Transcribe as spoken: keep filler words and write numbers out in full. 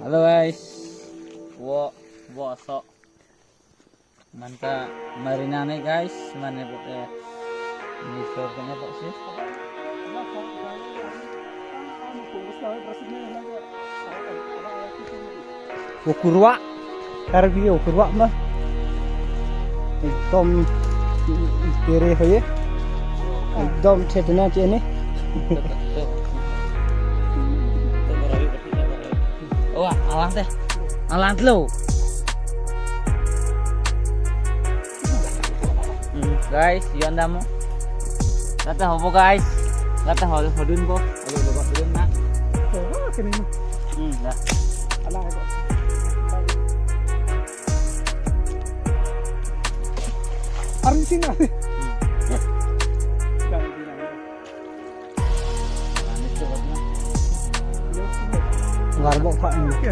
Hello guys. Wo, wo so. Manta marina ne guys, mane bo eh. Ini so kene bo sih. Okurwa. Karbi okurwa ma. Ekdom kere hoye. Ekdom chetna cheni. Oh, alang te. Alang lo. Hmm, guys, yon damo. Lata hobo guys. Lata ho hodun bo. Ayo lo hodun na. Oh, kene. Hmm, dah. Alang hobo. Arun sing ah. Garbok pak ini.